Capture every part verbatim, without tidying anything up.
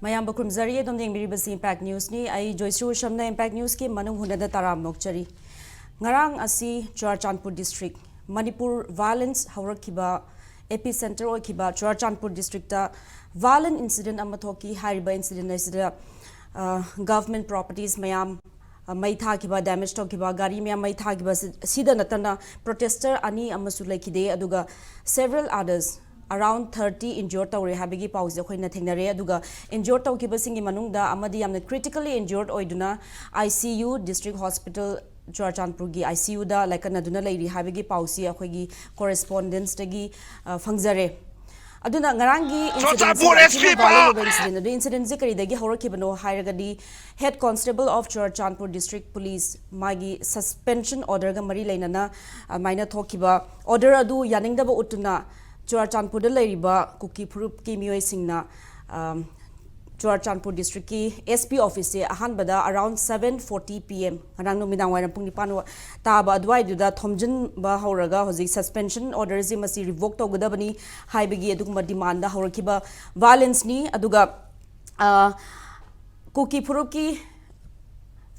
ꯃꯌꯥꯝꯕꯨ ꯈꯨꯔꯨꯝꯖꯔꯤ꯫ ꯑꯗꯣꯝꯅ ꯌꯦꯡꯕꯤꯔꯤꯕꯁꯤ Impact Newsꯅꯤ꯫ ꯑꯩ ꯖꯣꯏꯁ꯭ꯔꯤ ꯎꯁꯝꯅ Impact Newsꯀꯤ ꯃꯅꯨꯡ ꯍꯨꯠꯅꯗ ꯇꯔꯥꯝ ꯑꯣꯛꯆꯔꯤ꯫ ꯉꯔꯥꯡ ꯑꯁꯤ Churachandpur district, Manipur violence ꯍꯧꯔꯛꯈꯤꯕ epicenter ꯑꯣꯏꯈꯤꯕ ꯆꯨꯔꯥꯆꯥꯟꯄꯨꯔ districtꯇ violent incident ꯑꯃ ꯊꯣꯛꯈꯤ꯫ ꯍꯥꯏꯔꯤꯕ incident ꯑꯁꯤꯗ, ꯑ, government properties ꯃꯌꯥꯝ, ꯑ, ꯃꯩ ꯊꯥꯈꯤꯕ, damage ꯇꯧꯈꯤꯕ, ꯒꯥꯔꯤ ꯃꯌꯥꯝ ꯃꯩ ꯊꯥꯈꯤꯕ ꯑꯁꯤ-, ꯁꯤꯗ ꯅꯠꯇꯅ protester ꯑꯅꯤ ꯑꯃꯁꯨ ꯂꯩꯈꯤꯗꯦ꯫ ꯑꯗꯨꯒ several others around thirty injure ꯇꯧꯔꯦ ꯍꯥꯏꯕꯒꯤ ꯄꯥꯎꯁꯦ ꯑꯩꯈꯣꯏꯅ ꯊꯦꯡꯅꯔꯦ꯫ ꯑꯗꯨꯒ injure ꯇꯧꯈꯤꯕꯁꯤꯡꯒꯤ ꯃꯅꯨꯡꯗ ꯑꯃꯗꯤ ꯌꯥꯝꯅ critically injured ꯑꯣꯏꯗꯨꯅ I C U, District Hospital ꯆꯨꯔꯥꯆꯥꯟꯄꯨꯔꯒꯤ I C Uꯗ ꯂꯥꯏꯀꯠꯅꯗꯨꯅ ꯂꯩꯔꯤ ꯍꯥꯏꯕꯒꯤ ꯄꯥꯎꯁꯤ ꯑꯩꯈꯣꯏꯒꯤ correspondentsꯇꯒꯤ, ꯑ, ꯐꯪꯖꯔꯦ꯫ ꯑꯗꯨꯅ ꯉꯔꯥꯡꯒꯤ incidentꯁꯤ ꯆꯨꯔꯥꯆꯥꯟꯄꯨꯔ ꯌꯥꯝ ꯊꯤꯅ S P viral ꯄꯥ- ꯑꯣꯏꯕ incident꯫ ꯑꯗꯨ incidentꯁꯤ ꯀꯔꯤꯗꯒꯤ ꯍꯧꯔꯛꯈꯤꯕꯅꯣ ꯍꯥꯏꯔꯒꯗꯤ, Head Constable of Churachandpur District Police ꯃꯥꯒꯤ suspension orderꯒ ꯃꯔꯤ ꯂꯩꯅꯅ ꯑꯗꯨꯃꯥꯏꯅ ꯊꯣꯛꯈꯤꯕ order ꯑꯗꯨ ꯌꯥꯅꯤꯡꯗꯕ ꯎꯠꯇꯨꯅ ꯆꯨꯔꯥꯆꯥꯟꯄꯨꯔꯗ ꯂꯩꯔꯤꯕ ꯀꯨꯀꯤ ꯐꯨꯔꯨꯞꯀꯤ ꯃꯤꯑꯣꯏꯁꯤꯡꯅ, ꯑꯝ, ꯆꯨꯔꯥꯆꯥꯟꯄꯨꯔ districtꯀꯤ S P officeꯁꯦ ꯑꯍꯥꯟꯕꯗ around seven forty P M, ꯉꯔꯥꯡ ꯅꯨꯃꯤꯗꯥꯡ ꯋꯥꯏꯔꯝ ꯄꯨꯡ ꯅꯤꯄꯥꯟ ꯋꯥ-, ꯇꯥꯕ ꯑꯗꯨꯋꯥꯏꯗꯨꯗ ꯊꯣꯝꯖꯤꯟꯕ ꯍꯧꯔꯒ ꯍꯧꯖꯤꯛ suspension orderꯁꯤ ꯃꯁꯤ revoke ꯇꯧꯒꯗꯕꯅꯤ ꯍꯥꯏꯕꯒꯤ ꯑꯗꯨꯒꯨꯝꯕ demandꯗ ꯍꯧꯔꯛꯈꯤꯕ violenceꯅꯤ꯫ ꯑꯗꯨꯒ, ꯑ, ꯀꯨꯀꯤ ꯐꯨꯔꯨꯞꯀꯤ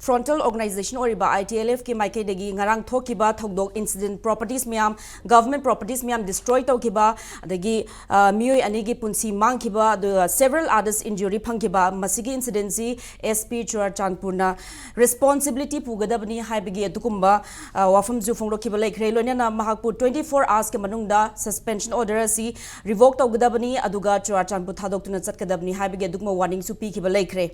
frontal organisation ꯑꯣꯏꯔꯤꯕ I T L Fꯀꯤ ꯃꯥꯏꯀꯩꯗꯒꯤ ꯉꯔꯥꯡ ꯊꯣꯛꯈꯤꯕ ꯊꯧꯗꯣꯛ incident, properties ꯃꯌꯥꯝ, government properties ꯃꯌꯥꯝ destroy ꯇꯧꯈꯤꯕ, ꯑꯗꯒꯤ, ꯑ, ꯃꯤꯑꯣꯏ ꯑꯅꯤꯒꯤ ꯄꯨꯟꯁꯤ ꯃꯥꯡꯈꯤꯕ, ꯑꯗꯨꯒ several others injury ꯐꯪꯈꯤꯕ, ꯃꯁꯤꯒꯤ incidentꯁꯤ S P ꯆꯨꯔꯥꯆꯥꯟꯄꯨꯔꯅ responsibility ꯄꯨꯒꯗꯕꯅꯤ ꯍꯥꯏꯕꯒꯤ ꯑꯗꯨꯒꯨꯝꯕ, ꯑ, ꯋꯥꯐꯝꯁꯨ ꯐꯣꯡꯗꯣꯛꯈꯤꯕ ꯂꯩꯈ꯭ꯔꯦ꯫ ꯂꯣꯏꯅꯅ ꯃꯍꯥꯛꯄꯨ twenty four hoursꯀꯤ ꯃꯅꯨꯡꯗ suspension order ꯑꯁꯤ revoke ꯇꯧꯒꯗꯕꯅꯤ, ꯑꯗꯨꯒ ꯆꯨꯔꯥꯆꯥꯟꯄꯨꯔ ꯊꯥꯗꯣꯛꯇꯨꯅ ꯆꯠꯀꯗꯕꯅꯤ ꯍꯥꯏꯕꯒꯤ ꯑꯗꯨꯒꯨꯝꯕ warningꯁꯨ ꯄꯤꯈꯤꯕ ꯂꯩꯈ꯭ꯔꯦ꯫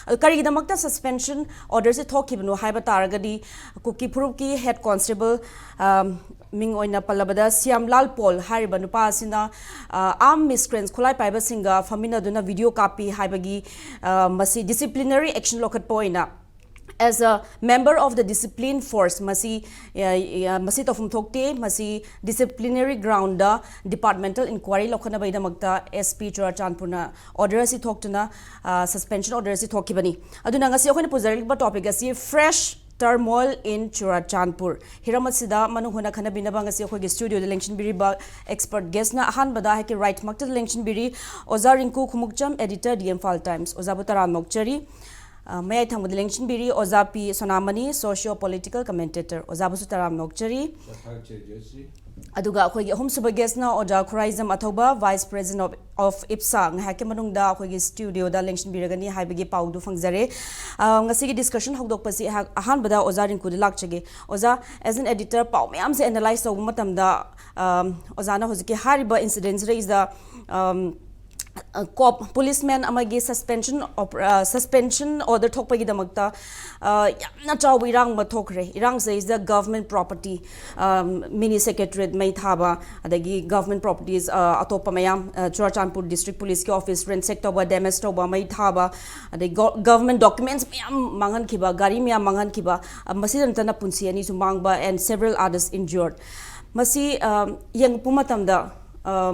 ꯑꯗꯨ ꯀꯔꯤꯒꯤꯗꯃꯛꯇ suspension orderꯁꯤ ꯊꯣꯛꯈꯤꯕꯅꯣ ꯍꯥꯏꯕ ꯇꯥꯔꯒꯗꯤ, ꯀꯨꯀꯤ ꯐꯨꯔꯨꯞꯀꯤ head constable, ꯑ, ꯃꯤꯡ ꯑꯣꯏꯅ ꯄꯜꯂꯕꯗ ꯁ꯭ꯌꯥꯝꯂꯥꯜ ꯄꯣꯜ ꯍꯥꯏꯔꯤꯕ ꯅꯨꯄꯥ ꯑꯁꯤꯅ, ꯑ, armed miscreants, ꯈꯨꯠꯂꯥꯏ ꯄꯥꯏꯕꯁꯤꯡꯒ ꯐꯝꯃꯤꯟꯅꯗꯨꯅ video ꯀꯥꯞꯄꯤ ꯍꯥꯏꯕꯒꯤ, ꯑ, ꯃꯁꯤ disciplinary action ꯂꯧꯈꯠꯄ ꯑꯣꯏꯅ, as a member of the discipline force, ꯃꯁꯤ, ꯑ, ꯑ, ꯃꯁꯤ ꯇꯧꯐꯝ ꯊꯣꯛꯇꯦ, ꯃꯁꯤ disciplinary groundꯗ departmental inquiry ꯂꯧꯈꯠꯅꯕꯒꯤꯗꯃꯛꯇ S P ꯆꯨꯔꯥꯆꯥꯟꯄꯨꯔꯅ order ꯑꯁꯤ ꯊꯣꯛꯇꯨꯅ, ꯑ, suspension order ꯑꯁꯤ ꯊꯣꯛꯈꯤꯕꯅꯤ꯫ ꯑꯗꯨꯅ ꯉꯁꯤ ꯑꯩꯈꯣꯏꯅ ꯄꯨꯖꯔꯛꯂꯤꯕ topic ꯑꯁꯤ fresh Turmoil in Churachandpur. ꯍꯤꯔꯝ ꯑꯁꯤꯗ ꯃꯅꯨꯡ ꯍꯨꯠꯅ ꯈꯟꯅꯕꯤꯅꯕ ꯉꯁꯤ ꯑꯩꯈꯣꯏꯒꯤ studioꯗ ꯂꯦꯡꯁꯤꯟꯕꯤꯔꯤꯕ expert guestꯅ ꯑꯍꯥꯟꯕꯗ ꯑꯩꯍꯥꯛꯀꯤ right ꯃꯛꯇꯗ ꯂꯦꯡꯁꯤꯟꯕꯤꯔꯤ ꯑꯣꯖꯥ ꯔꯤꯡꯀꯨ Khumukcham, editor, The Imphal Times꯫ ꯑꯣꯖꯥꯕꯨ ꯇꯔꯥꯝꯅ ꯑꯣꯛꯆꯔꯤ꯫ ꯑ, ꯃꯌꯥꯏ ꯊꯪꯕꯗ ꯂꯦꯡꯁꯤꯟꯕꯤꯔꯤ ꯑꯣꯖꯥ ꯄꯤ ꯁꯣꯅꯥꯃꯅꯤ, socio political commentator꯫ ꯑꯣꯖꯥꯕꯨꯁꯨ ꯇꯔꯥꯝꯅ ꯑꯣꯛꯆꯔꯤ꯫ ꯑꯗꯨꯒ ꯑꯩꯈꯣꯏꯒꯤ ꯑꯍꯨꯝꯁꯨꯕ guestꯅ ꯑꯣꯖꯥ Khuraijam ꯑꯊꯧꯕ, vice president of, of IPSA, ꯉꯥꯏꯍꯥꯛꯀꯤ ꯃꯅꯨꯡꯗ ꯑꯩꯈꯣꯏꯒꯤ studioꯗ ꯂꯦꯡꯁꯤꯟꯕꯤꯔꯒꯅꯤ ꯍꯥꯏꯕꯒꯤ ꯄꯥꯎꯗꯨ ꯐꯪꯖꯔꯦ꯫ ꯑ, ꯉꯁꯤꯒꯤ discussion ꯍꯧꯗꯣꯛꯄꯁꯤ ꯑꯩꯍꯥꯛ ꯑꯍꯥꯟꯕꯗ ꯑꯣꯖꯥ ꯔꯤꯡꯀꯨꯗ ꯂꯥꯛꯆꯒꯦ꯫ ꯑꯣꯖꯥ, as an editor, ꯄꯥꯎ ꯃꯌꯥꯝꯁꯦ analyse ꯇꯧꯕ ꯃꯇꯝꯗ, ꯑꯝ, ꯑꯣꯖꯥꯅ ꯍꯧꯖꯤꯛꯀꯤ ꯍꯥꯏꯔꯤꯕ incidentꯁꯤꯗꯩꯁꯤꯗ, ꯑꯝ, ꯑ, cop, policeman ꯑꯃꯒꯤ suspension op-, ꯑ, suspension order ꯊꯣꯛꯄꯒꯤꯗꯃꯛꯇ, ꯑ, ꯌꯥꯝꯅ ꯆꯥꯎꯕ ꯏꯔꯥꯡ ꯑꯃ ꯊꯣꯛꯈ꯭ꯔꯦ꯫ ꯏꯔꯥꯡꯁꯤꯗꯩꯁꯤꯗ government property, ꯑ, mini secretariat ꯃꯩ ꯊꯥꯕ, ꯑꯗꯒꯤ government properties, ꯑ, ꯑꯇꯣꯞꯄ ꯃꯌꯥꯝ, ꯑ, ꯆꯨꯔꯥꯆꯥꯟꯄꯨꯔ district policeꯀꯤ office ransack ꯇꯧꯕ, damage ꯇꯧꯕ, ꯃꯩ ꯊꯥꯕ, ꯑꯗꯩ go-, government documents ꯃꯌꯥꯝ ꯃꯥꯡꯍꯟꯈꯤꯕ, ꯒꯥꯔꯤ ꯃꯌꯥꯝ ꯃꯥꯡꯍꯟꯈꯤꯕ, ꯑ, ꯃꯁꯤꯗ ꯅꯠꯇꯅ ꯄꯨꯟꯁꯤ ꯑꯅꯤꯁꯨ ꯃꯥꯡꯕ and several others injured꯫ ꯃꯁꯤ, ꯑ, ꯌꯦꯡꯉꯛꯄ ꯃꯇꯝꯗ, ꯑ,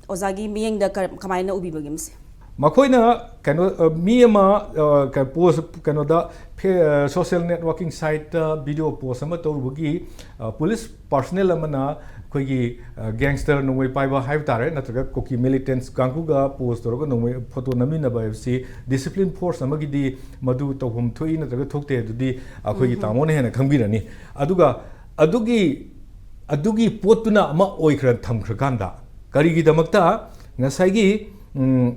ꯑꯣꯖꯥꯒꯤ ꯃꯤꯠꯌꯦꯡꯗ ꯀ-, ꯀꯃꯥꯏꯅ ꯎꯕꯤꯕꯒꯦ ꯃꯁꯤ? ꯃꯈꯣꯏꯅ ꯀꯩꯅꯣ, ꯑ, ꯃꯤ ꯑꯃ, ꯑ, ꯀ-, post, ꯀꯩꯅꯣꯗ, ꯐꯦ-, ꯑ, social networking siteꯇ video post ꯑꯃ ꯇꯧꯔꯨꯕꯒꯤ, ꯑ, police personnel ꯑꯃꯅ ꯑꯩꯈꯣꯏꯒꯤ, ꯑ, gangster ꯅꯣꯡꯃꯩ ꯄꯥꯏꯕ ꯍꯥꯏꯕ ꯇꯥꯔꯦ, ꯅꯠꯇ꯭ꯔꯒ ꯀꯨꯀꯤ militants ꯀꯥꯡꯕꯨꯒ post ꯇꯧꯔꯒ ꯅꯣꯡꯃꯩ photo ꯅꯝꯃꯤꯟꯅꯕ ꯍꯥꯏꯕꯁꯤ discipline force ꯑꯃꯒꯤꯗꯤ ꯃꯗꯨ ꯇꯧꯐꯝ ꯊꯣꯛꯏ ꯅꯠꯇ꯭ꯔꯒ ꯊꯣꯛꯇꯦ ꯑꯗꯨꯗꯤ ꯑꯩꯈꯣꯏꯒꯤ ꯎꯝ꯫ ꯇꯥꯃꯣꯅ ꯍꯦꯟꯅ ꯈꯪꯕꯤꯔꯅꯤ꯫ ꯑꯗꯨꯒ ꯑꯗꯨꯒꯤ, ꯑꯗꯨꯒꯤ ꯄꯣꯠꯇꯨꯅ ꯑꯃ ꯑꯣꯏꯈ꯭ꯔ ꯊꯝꯈ꯭ꯔꯀꯥꯟꯗ ꯀꯔꯤꯒꯤꯗꯃꯛꯇ ꯉꯁꯥꯏꯒꯤ, ꯎꯝ,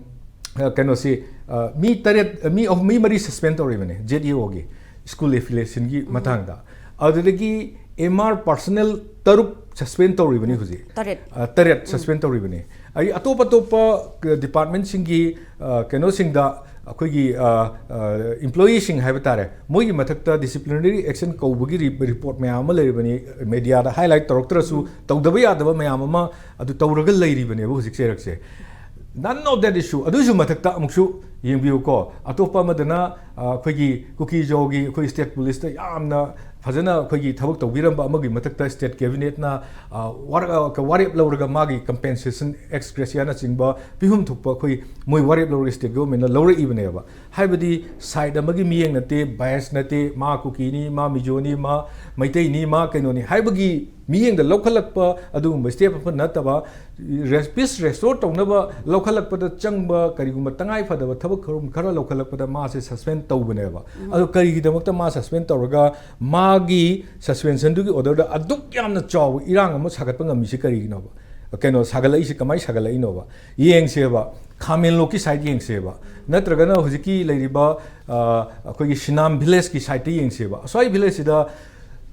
ꯑ, ꯀꯩꯅꯣꯁꯤ, ꯑ, ꯃꯤ ꯇꯔꯦꯠ, ꯃꯤ ꯑꯍꯨꯝ, ꯃꯤ ꯃꯔꯤ suspend ꯇꯧꯔꯤꯕꯅꯦ ZEOꯒꯤ school affiliationꯒꯤ ꯎꯝ꯫ ꯃꯇꯥꯡꯗ꯫ ꯑꯗꯨꯗꯒꯤ MR personnel ꯇꯔꯨꯛ suspend ꯇꯧꯔꯤꯕꯅꯤ ꯍꯧꯖꯤꯛ꯫ ꯇꯔꯦꯠ꯫ ꯑ, ꯇꯔꯦꯠ ꯎꯝ꯫ Suspend ꯇꯧꯔꯤꯕꯅꯤ꯫ ꯑꯩ ꯑꯇꯣꯞ ꯑꯇꯣꯞꯄ, ꯑ, departmentꯁꯤꯡꯒꯤ, ꯑ, ꯀꯩꯅꯣꯁꯤꯡꯗ ꯑꯩꯈꯣꯏꯒꯤ, ꯑ, ꯑ, employeeꯁꯤꯡ ꯍꯥꯏꯕ ꯇꯥꯔꯦ, ꯃꯣꯏꯒꯤ ꯃꯊꯛꯇ disciplinary action ꯀꯧꯕꯒꯤ ꯔꯤ-, report ꯃꯌꯥꯝ ꯑꯃ ꯂꯩꯔꯤꯕꯅꯤ, mediaꯗ highlight ꯇꯧꯔꯛꯇ꯭ꯔꯁꯨ ꯎꯝ꯫ ꯇꯧꯗꯕ ꯌꯥꯗꯕ ꯃꯌꯥꯝ ꯑꯃ ꯑꯗꯨ ꯇꯧꯔꯒ ꯂꯩꯔꯤꯕꯅꯦꯕ ꯍꯧꯖꯤꯛ ꯆꯩꯔꯛꯁꯦ꯫ None of that issue꯫ ꯑꯗꯨꯒꯤꯁꯨ ꯃꯊꯛꯇ ꯑꯃꯨꯛꯁꯨ ꯌꯦꯡꯕꯤꯌꯨꯀꯣ, ꯑꯇꯣꯞꯄ ꯑꯃꯗꯅ, ꯑ, ꯑꯩꯈꯣꯏꯒꯤ ꯀꯨꯀꯤꯖꯣꯒꯤ ꯑꯩꯈꯣꯏ state policeꯇ ꯌꯥꯝꯅ ꯐꯖꯅ ꯑꯩꯈꯣꯏꯒꯤ ꯊꯕꯛ ꯇꯧꯕꯤꯔꯝꯕ ꯑꯃꯒꯤ ꯃꯊꯛꯇ state cabinetꯅ, ꯑ, ꯋꯥꯔ-, ꯑ, ꯋꯥꯔꯦꯞ ꯂꯧꯔꯒ ꯃꯥꯒꯤ compensation ex graciaꯅꯆꯤꯡꯕ ꯄꯤꯐꯝ ꯊꯣꯛꯄ ꯑꯩꯈꯣꯏ ꯃꯣꯏ ꯋꯥꯔꯦꯞ ꯂꯧꯔꯒ state governmentꯅ ꯂꯧꯔꯛꯏꯕꯅꯦꯕ꯫ ꯍꯥꯏꯕꯗꯤ side ꯑꯃꯒꯤ ꯃꯤꯠꯌꯦꯡ ꯅꯠꯇꯦ, bias ꯅꯠꯇꯦ, ꯃꯥ ꯀꯨꯀꯤꯅꯤ, ꯃꯥ ꯃꯤꯖꯣꯅꯤ, ꯃꯥ ꯃꯩꯇꯩꯅꯤ, ꯃꯥ ꯀꯩꯅꯣꯅꯤ ꯍꯥꯏꯕꯒꯤ ꯃꯤꯠꯌꯦꯡꯗ ꯂꯧꯈꯠꯂꯛꯄ ꯑꯗꯨꯒꯨꯝꯕ step ꯑꯃ ꯅꯠꯇꯕ, res-, peace restore ꯇꯧꯅꯕ ꯂꯧꯈꯠꯂꯛꯄꯗ ꯆꯪꯕ ꯀꯔꯤꯒꯨꯝꯕ ꯇꯉꯥꯏ ꯐꯗꯕ ꯊꯕꯛ ꯊꯧꯔꯝ ꯈꯔ ꯂꯧꯈꯠꯂꯛꯄꯗ ꯃꯥꯁꯦ suspend ꯇꯧꯕꯅꯦꯕ꯫ ꯑꯗꯣ ꯀꯔꯤꯒꯤꯗꯃꯛꯇ ꯃꯥ suspend ꯇꯧꯔꯒ ꯃꯥꯒꯤ suspensionꯗꯨꯒꯤ orderꯗ ꯑꯗꯨꯛ ꯌꯥꯝꯅ ꯆꯥꯎꯕ ꯏꯔꯥꯡ ꯑꯃ ꯁꯥꯒꯠꯄ ꯉꯝꯃꯤꯁꯤ ꯀꯔꯤꯒꯤꯅꯣꯕ? ꯀꯩꯅꯣ ꯁꯥꯒꯠꯂꯛꯏꯁꯤ ꯀꯃꯥꯏꯅ ꯁꯥꯒꯠꯂꯛꯏꯅꯣꯕ? ꯌꯦꯡꯁꯦꯕ, ꯈꯥꯃꯦꯟꯂꯣꯛꯀꯤ side ꯌꯦꯡꯁꯦꯕ, ꯅꯠꯇ꯭ꯔꯒꯅ ꯍꯧꯖꯤꯛꯀꯤ ꯂꯩꯔꯤꯕ, ꯑ, ꯑꯩꯈꯣꯏꯒꯤ ꯁꯤꯅꯥꯝ villageꯀꯤ sideꯇ ꯌꯦꯡꯁꯦꯕ꯫ ꯑꯁ꯭ꯋꯥꯏ villageꯁꯤꯗ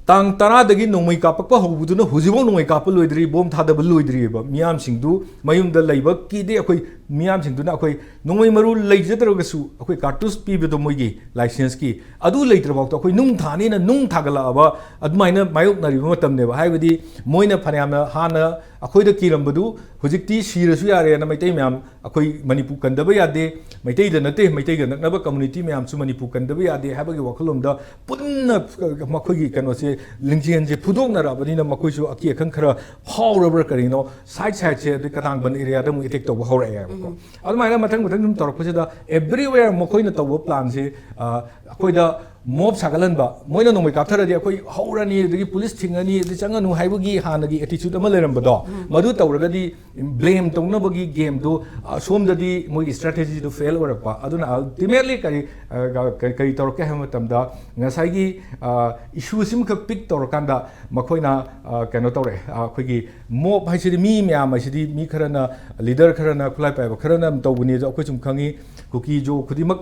ꯇꯥꯡ ꯇꯔꯥꯗꯒꯤ ꯅꯣꯡꯃꯩ ꯀꯥꯞꯄꯛꯄ ꯍꯧꯕꯗꯨꯅ ꯍꯧꯖꯤꯛꯐꯥꯎ ꯅꯣꯡꯃꯩ ꯀꯥꯞꯄ ꯂꯣꯏꯗ꯭ꯔꯤ, ꯕꯣꯝ ꯊꯥꯗꯕ ꯂꯣꯏꯗ꯭ꯔꯤꯑꯕ꯫ ꯃꯤꯌꯥꯝꯁꯤꯡꯗꯨ ꯃꯌꯨꯝꯗ ꯂꯩꯕ ꯀꯤꯗꯦ꯫ ꯑꯩꯈꯣꯏ ꯃꯤꯌꯥꯝꯁꯤꯡꯗꯨꯅ ꯑꯩꯈꯣꯏ ꯅꯣꯡꯃꯩ ꯃꯔꯨ ꯂꯩꯖꯗ꯭ꯔꯒꯁꯨ ꯑꯩꯈꯣꯏ cartouche ꯄꯤꯕꯗꯣ ꯃꯣꯏꯒꯤ licenseꯀꯤ, ꯑꯗꯨ ꯂꯩꯇ꯭ꯔꯐꯥꯎꯗ ꯑꯩꯈꯣꯏ ꯅꯨꯡ ꯊꯥꯅꯤꯅ ꯅꯨꯡ ꯊꯥꯒꯠꯂꯛꯑꯕ ꯑꯗꯨꯃꯥꯏꯅ ꯃꯥꯌꯣꯛꯅꯔꯤꯕ ꯃꯇꯝꯅꯦꯕ꯫ ꯍꯥꯏꯕꯗꯤ ꯃꯣꯏꯅ ꯐꯅꯌꯥꯝꯅ ꯍꯥꯟꯅ ꯑꯩꯈꯣꯏꯗ ꯀꯤꯔꯝꯕꯗꯨ ꯍꯧꯖꯤꯛꯇꯤ ꯁꯤꯔꯁꯨ ꯌꯥꯔꯦꯅ ꯃꯩꯇꯩ ꯃꯌꯥꯝ ꯑꯩꯈꯣꯏ ꯃꯅꯤꯄꯨꯔ ꯀꯟꯗꯕ ꯌꯥꯗꯦ, ꯃꯩꯇꯩꯗ ꯅꯠꯇꯦ, ꯃꯩꯇꯩꯒ ꯅꯛꯅꯕ community ꯃꯌꯥꯝꯁꯨ ꯃꯅꯤꯄꯨꯔ ꯀꯟꯗꯕ ꯌꯥꯗꯦ ꯍꯥꯏꯕꯒꯤ ꯋꯥꯈꯜꯂꯣꯟꯗ ꯄꯨꯟꯅ ꯃꯈꯣꯏꯒꯤ ꯀꯩꯅꯣꯁꯦ, ꯂꯤꯡꯖꯦꯜꯁꯦ ꯐꯨꯗꯣꯛꯅꯔꯛꯑꯕꯅꯤꯅ ꯃꯈꯣꯏꯁꯨ ꯑꯀꯤ ꯑꯈꯪ ꯈꯔ ꯐꯥꯎꯔꯕ꯭ꯔꯥ ꯀꯔꯤꯅꯣ, side sideꯁꯦ ꯑꯗꯩ ꯀꯇꯥꯡꯕꯟ areaꯗ ꯑꯃꯨꯛ attack ꯇꯧꯕ ꯍꯧꯔꯛꯑꯦꯕꯀꯣ꯫ ꯑꯗꯨꯃꯥꯏꯅ ꯃꯊꯪ ꯃꯊꯪ ꯁꯨꯝ ꯇꯧꯔꯛꯄꯁꯤꯗ everywhere ꯃꯈꯣꯏꯅ ꯇꯧꯕ planꯁꯦ, ꯑ, ꯑꯩꯈꯣꯏꯗ mob ꯁꯥꯒꯠꯍꯟꯕ, ꯃꯣꯏꯅ ꯅꯣꯡꯃꯩ ꯀꯥꯞꯊꯔꯗꯤ ꯑꯩꯈꯣꯏ ꯍꯧꯔꯅꯤ, ꯑꯗꯒꯤ police ꯊꯤꯡꯉꯅꯤ, ꯑꯗꯩ ꯆꯪꯉꯅꯨ ꯍꯥꯏꯕꯒꯤ ꯍꯥꯟꯅꯒꯤ attitude ꯑꯃ ꯂꯩꯔꯝꯕꯗꯣ, ꯃꯗꯨ ꯇꯧꯔꯒꯗꯤ blame ꯇꯧꯅꯕꯒꯤ gameꯗꯨ, ꯑ, ꯁꯣꯝꯗꯗꯤ ꯃꯣꯏꯒꯤ strategyꯗꯨ fail ꯑꯣꯏꯔꯛꯄ꯫ ꯑꯗꯨꯅ ultimately ꯀꯔꯤ, ꯑ, ꯀꯔꯤ, ꯀꯔꯤ ꯇꯧꯔꯛꯀꯦ ꯍꯥꯏꯕ ꯃꯇꯝꯗ ꯉꯁꯥꯏꯒꯤ, ꯑ, issue ꯑꯁꯤꯃꯈꯛ pick ꯇꯧꯔꯀꯥꯟꯗ ꯃꯈꯣꯏꯅ, ꯑ, ꯀꯩꯅꯣ ꯇꯧꯔꯛꯑꯦ, ꯑ, ꯑꯩꯈꯣꯏꯒꯤ mob ꯍꯥꯏꯁꯤꯗꯤ ꯃꯤ ꯃꯌꯥꯝ ꯍꯥꯏꯁꯤꯗꯤ ꯃꯤ ꯈꯔꯅ, leader ꯈꯔꯅ, ꯈꯨꯠꯂꯥꯏ ꯄꯥꯏꯕ ꯈꯔꯅ ꯇꯧꯕꯅꯤ꯫ ꯑꯗꯣ ꯑꯩꯈꯣꯏ ꯁꯨꯝ ꯈꯪꯉꯤ, ꯀꯨꯀꯤ ꯖꯣ ꯈꯨꯗꯤꯡꯃꯛ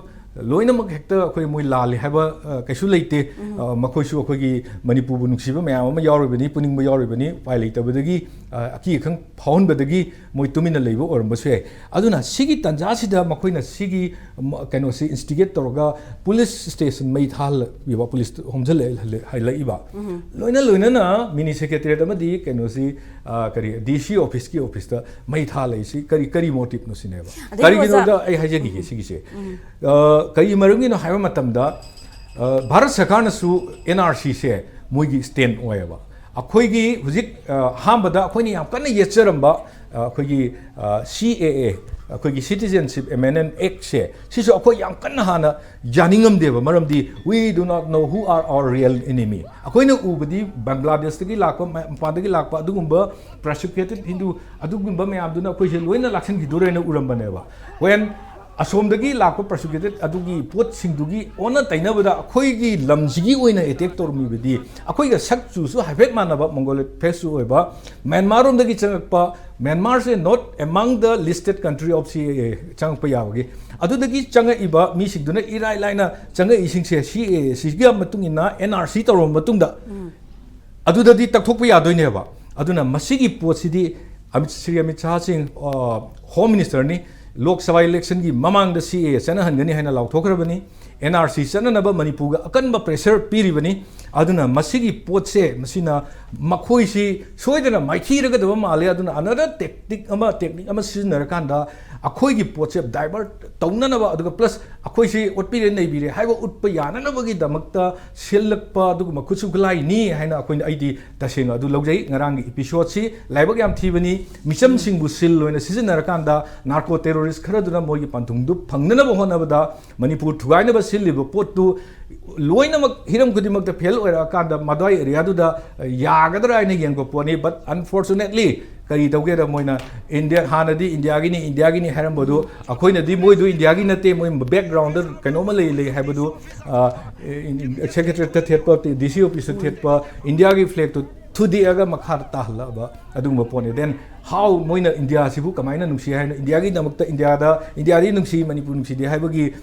ꯂꯣꯏꯅꯃꯛ ꯍꯦꯛꯇ ꯑꯩꯈꯣꯏ ꯃꯣꯏ ꯂꯥꯜꯂꯤ ꯍꯥꯏꯕ, ꯑ, ꯀꯩꯁꯨ ꯂꯩꯇꯦ꯫ ꯑ, ꯃꯈꯣꯏꯁꯨ ꯑꯩꯈꯣꯏꯒꯤ ꯃꯅꯤꯄꯨꯔꯕꯨ ꯅꯨꯡꯁꯤꯕ ꯃꯌꯥꯝ ꯑꯃ ꯌꯥꯎꯔꯤꯕꯅꯤ, ꯄꯨꯅꯤꯡꯕ ꯌꯥꯎꯔꯤꯕꯅꯤ, ꯎꯄꯥꯏ ꯂꯩꯇꯕꯗꯒꯤ, ꯑ, ꯑꯀꯤ ꯑꯈꯪ ꯐꯥꯎꯍꯟꯕꯗꯒꯤ ꯃꯣꯏ ꯇꯨꯃꯤꯟꯅ ꯂꯩꯕ ꯑꯣꯏꯔꯝꯕꯁꯨ ꯌꯥꯏ꯫ ꯑꯗꯨꯅ ꯁꯤꯒꯤ ꯇꯥꯟꯖꯥꯁꯤꯗ ꯃꯈꯣꯏꯅ ꯁꯤꯒꯤ, ꯃ-, ꯀꯩꯅꯣꯁꯤ instigate ꯇꯧꯔꯒ police station ꯃꯩ ꯊꯥꯍꯜꯂꯛꯏꯕ, police ꯍꯣꯝꯖꯤꯜꯂꯛꯏꯕ꯫ ꯂꯣꯏꯅ ꯂꯣꯏꯅꯅ mini secretariat ꯑꯃꯗꯤ ꯀꯩꯅꯣꯁꯤ, ꯑ, ꯀꯔꯤ, DC officeꯀꯤ officeꯇ ꯃꯩ ꯊꯥꯍꯜꯂꯛꯏꯁꯤ ꯀꯔꯤ, ꯀꯔꯤ motiveꯅꯣ ꯁꯤꯅꯦꯕ꯫ ꯑꯗꯩ ꯀꯔꯤꯒꯤꯅꯣꯗ ꯑꯣꯖꯥ ꯑꯩ ꯍꯥꯏꯖꯈꯤꯒꯦ ꯁꯤꯒꯤꯁꯦ꯫ ꯑ, ꯀꯔꯤ ꯃꯔꯝꯒꯤꯅꯣ ꯍꯥꯏꯕ ꯃꯇꯝꯗ ꯚꯥꯔꯠ ꯁꯔꯀꯥꯔꯅꯁꯨ ꯑꯦꯟ ꯑꯥꯔ ꯁꯤꯁꯦ ꯃꯣꯏꯒꯤ ꯁ꯭ꯇꯦꯟ ꯑꯣꯏꯌꯦꯕ꯫ ꯑꯩꯈꯣꯏꯒꯤ ꯍꯧꯖꯤꯛ ꯑꯍꯥꯟꯕꯗ ꯑꯩꯈꯣꯏꯅ ꯌꯥꯝ ꯀꯟꯅ ꯌꯦꯠꯆꯔꯝꯕ ꯑꯩꯈꯣꯏꯒꯤ ꯁꯤ ꯑꯦ ꯑꯦ, ꯑꯩꯈꯣꯏꯒꯤ ꯁꯤꯇꯤꯖꯦꯟꯁꯤꯞ ꯑꯦꯃꯦꯟꯃꯦꯟ ꯑꯦꯛꯁꯦ, ꯁꯤꯁꯨ ꯑꯩꯈꯣꯏ ꯌꯥꯝ ꯀꯟꯅ ꯍꯥꯟꯅ ꯌꯥꯅꯤꯡꯉꯝꯗꯦꯕ꯫ ꯃꯔꯝꯗꯤ we do not know who are our real enemy꯫ ꯑꯩꯈꯣꯏꯅ ꯎꯕꯗꯤ ꯕꯪꯒ꯭ꯂꯥꯗꯦꯁꯇꯒꯤ ꯂꯥꯛꯄ, ꯃꯄꯥꯟꯗꯒꯤ ꯂꯥꯛꯄ ꯑꯗꯨꯒꯨꯝꯕ ꯄꯔꯁꯤꯀ꯭ꯌꯨꯇꯦꯠ ꯍꯤꯟꯗꯨ ꯑꯗꯨꯒꯨꯝꯕ ꯃꯌꯥꯝꯗꯨꯅ ꯑꯩꯈꯣꯏꯁꯦ ꯂꯣꯏꯅ ꯂꯥꯛꯁꯤꯟꯈꯤꯗꯣꯔꯦꯅ ꯎꯔꯝꯕꯅꯦꯕ꯫ When ꯑꯁꯣꯝꯗꯒꯤ ꯂꯥꯛꯄ ꯄꯔꯁꯤꯀ꯭ꯌꯨꯇꯦꯠ ꯑꯗꯨꯒꯤ ꯄꯣꯠꯁꯤꯡꯗꯨꯒꯤ ꯑꯣꯟꯅ ꯇꯩꯅꯕꯗ ꯑꯩꯈꯣꯏꯒꯤ ꯂꯝꯁꯤꯒꯤ ꯑꯣꯏꯅ ꯑꯦꯇꯦꯛ ꯇꯧꯔꯝꯃꯤꯕꯗꯤ, ꯑꯩꯈꯣꯏꯒ ꯁꯛ ꯆꯨꯁꯨ ꯍꯥꯏꯐꯦꯠ ꯃꯥꯟꯅꯕ, ꯃꯣꯡꯒꯣꯂꯤꯌꯠ ꯐꯦꯁꯁꯨ ꯑꯣꯏꯕ, ꯃ꯭ꯌꯥꯟꯃꯥꯔꯔꯣꯝꯗꯒꯤ ꯆꯪꯉꯛꯄ, ꯃ꯭ꯌꯥꯟꯃꯥꯔꯁꯦ not among the listed country of C A A ꯆꯪꯉꯛꯄ ꯌꯥꯕꯒꯤ, ꯑꯗꯨꯗꯒꯤ ꯆꯪꯉꯛꯏꯕ ꯃꯤꯁꯤꯡꯗꯨꯅ ꯏꯔꯥꯏ ꯂꯥꯏꯅ ꯆꯪꯉꯛꯏꯁꯤꯡꯁꯦ ꯁꯤ ꯑꯦ ꯑꯦ ꯁꯤꯒꯤ ꯃꯇꯨꯡ ꯏꯟꯅ ꯑꯦꯟ ꯑꯥꯔ ꯁꯤ ꯇꯧꯔꯕ ꯃꯇꯨꯡꯗ ꯑꯗꯨꯗꯗꯤ ꯇꯛꯊꯣꯛꯄ ꯌꯥꯗꯣꯏꯅꯦꯕ꯫ ꯑꯗꯨꯅ ꯃꯁꯤꯒꯤ ꯄꯣꯠꯁꯤꯗꯤ ꯑꯃꯤꯠ, ꯁ꯭ꯔꯤ ꯑꯃꯤꯠ ꯁꯥꯍ ꯁꯤꯡ, ꯑ, ꯍꯣꯝ ꯃꯤꯅꯤꯁꯇꯔꯅꯤ, ꯂꯣꯛ ꯁꯚꯥ ꯏꯂꯦꯛꯁꯟꯒꯤ ꯃꯃꯥꯡꯗ ꯁꯤ ꯑꯦ ꯑꯦ ꯆꯠꯅꯍꯟꯒꯅꯤ ꯍꯥꯏꯅ ꯂꯥꯎꯊꯣꯛꯈ꯭ꯔꯕꯅꯤ꯫ ꯑꯦꯟ ꯑꯥꯔ ꯁꯤ ꯆꯠꯅꯅꯕ ꯃꯅꯤꯄꯨꯔꯒ ꯑꯀꯟꯕ ꯄ꯭ꯔꯦꯁꯔ ꯄꯤꯔꯤꯕꯅꯤ꯫ ꯑꯗꯨꯅ ꯃꯁꯤꯒꯤ ꯄꯣꯠꯁꯦ, ꯃꯁꯤꯅ ꯃꯈꯣꯏꯁꯤ ꯁꯣꯏꯗꯅ ꯃꯥꯏꯊꯤꯔꯒꯗꯕ ꯃꯥꯜꯂꯦ꯫ ꯑꯗꯨꯅ another tactic ꯑꯃ, ꯇꯦꯛꯅꯤꯛ ꯑꯃ ꯁꯤꯖꯤꯟꯅꯔꯀꯥꯟꯗ ꯑꯩꯈꯣꯏꯒꯤ ꯄꯣꯠꯁꯦ ꯗꯥꯏꯚꯔꯠ ꯇꯧꯅꯅꯕ, ꯑꯗꯨꯒ ꯄ꯭ꯂꯁ ꯑꯩꯈꯣꯏꯁꯤ ꯑꯣꯠꯄꯤꯔꯦ ꯅꯩꯕꯤꯔꯦ ꯍꯥꯏꯕ ꯎꯠꯄ ꯌꯥꯅꯅꯕꯒꯤꯗꯃꯛꯇ ꯁꯤꯜꯂꯛꯄ ꯑꯗꯨꯒꯨꯝꯕ ꯈꯨꯠꯁꯨ ꯈꯨꯠꯂꯥꯏꯅꯤ ꯍꯥꯏꯅ ꯑꯩꯈꯣꯏꯅ, ꯑꯩꯗꯤ ꯇꯁꯦꯡꯅ ꯑꯗꯨ ꯂꯧꯖꯩ꯫ ꯉꯔꯥꯡꯒꯤ ꯏꯄꯤꯁꯣꯗꯁꯤ ꯂꯥꯏꯕꯛ ꯌꯥꯝ ꯊꯤꯕꯅꯤ꯫ ꯃꯤꯆꯝꯁꯤꯡꯕꯨ ꯁꯤꯜ ꯑꯣꯏꯅ ꯁꯤꯖꯤꯟꯅꯔꯀꯥꯟꯗ ꯅꯥꯔꯀꯣ ꯇꯦꯔꯣꯔꯤꯁ ꯈꯔꯗꯨꯅ ꯃꯣꯏꯒꯤ ꯄꯟꯊꯨꯡꯗꯨ ꯐꯪꯅꯅꯕ ꯍꯣꯠꯅꯕꯗ ꯃꯅꯤꯄꯨꯔ ꯊꯨꯒꯥꯏꯅꯕ ꯁꯤꯜꯂꯤꯕ ꯄꯣꯠꯇꯨ ꯂꯣꯏꯅꯃꯛ ꯍꯤꯔꯝ ꯈꯨꯗꯤꯡꯃꯛꯇ ꯐꯦꯜ ꯑꯣꯏꯔꯛꯑꯀꯥꯟꯗ ꯃꯗ꯭ꯋꯥꯏ ꯑꯦꯔꯤꯌꯥꯗꯨꯗ ꯌꯥꯒꯗ꯭ꯔꯥ ꯍꯥꯏꯅ ꯌꯦꯡꯕ ꯄꯣꯠꯅꯤ꯫ But unfortunately, ꯀꯔꯤ ꯇꯧꯒꯦꯗ, ꯃꯣꯏꯅ ꯏꯟꯗꯤꯌꯥ, ꯍꯥꯟꯅꯗꯤ ꯏꯟꯗꯤꯌꯥꯒꯤꯅꯤ, ꯏꯟꯗꯤꯌꯥꯒꯤꯅꯤ ꯍꯥꯏꯔꯝꯕꯗꯨ, ꯑꯩꯈꯣꯏꯅꯗꯤ ꯃꯣꯏꯗꯨ ꯏꯟꯗꯤꯌꯥꯒꯤ ꯅꯠꯇꯦ, ꯃꯣꯏ ꯕꯦꯛꯒ꯭ꯔꯥꯎꯟꯗ ꯀꯩꯅꯣꯝꯃ ꯂꯩ, ꯂꯩ ꯍꯥꯏꯕꯗꯨ, ꯑ, ꯁꯦꯀ꯭ꯔꯦꯇꯔꯤꯌꯦꯠꯇ ꯊꯦꯠꯄ, ꯗꯤ ꯁꯤ ꯑꯣꯐꯤꯁꯇ ꯊꯦꯠꯄ ꯏꯟꯗꯤꯌꯥꯒꯤ ꯐ꯭ꯂꯦꯛꯇꯨ ꯊꯨꯗꯦꯛꯑꯒ ꯃꯈꯥꯗ ꯇꯥꯍꯜꯂꯛꯑꯕ ꯑꯗꯨꯒꯨꯝꯕ ꯄꯣꯠꯅꯤ꯫ Then how ꯃꯣꯏꯅ ꯏꯟꯗꯤꯌꯥꯁꯤꯕꯨ ꯀꯃꯥꯏꯅ ꯅꯨꯡꯁꯤ ꯍꯥꯏꯅꯣ? ꯏꯟꯗꯤꯌꯥꯒꯤꯗꯃꯛꯇ, ꯏꯟꯗꯤꯌꯥꯗ, ꯏꯟꯗꯤꯌꯥꯗꯤ ꯅꯨꯡꯁꯤ, ꯃꯅꯤꯄꯨꯔ ꯅꯨꯡꯁꯤꯗꯦ ꯍꯥꯏꯕꯒꯤ